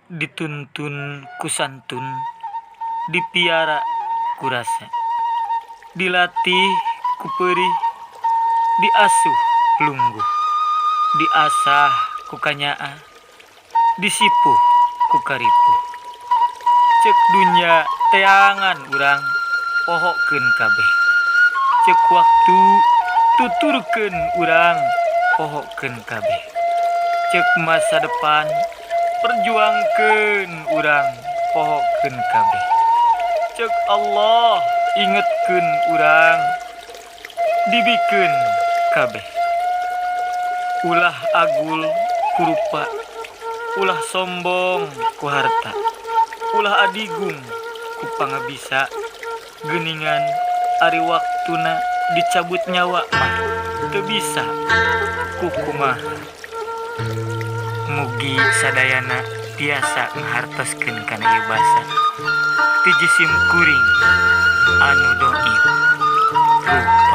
Dituntun ku santun, dipiara ku rasa, dilatih ku peurih, diasuh lungguh, diasah ku kanyaah, disipuh ku karipuh. Cek dunya teangan urang pohokeun kabeh. Cek waktu tuturkeun urang pohokeun kabeh. Cek masa depan perjuangkeun urang pohokeun kabeh. Cek Allah ingetkeun urang dibikeun kabeh. Ulah agul ku rupa, ulah sombong ku harta, ulah adigung ku pangabisa, geuningan ari waktuna dicabut nyawa mah teu bisa kukumaha. Mugi sadayana tiasa ngahartoskeun kana ieu basa ti jisim kuring anu dhaif. Ruh.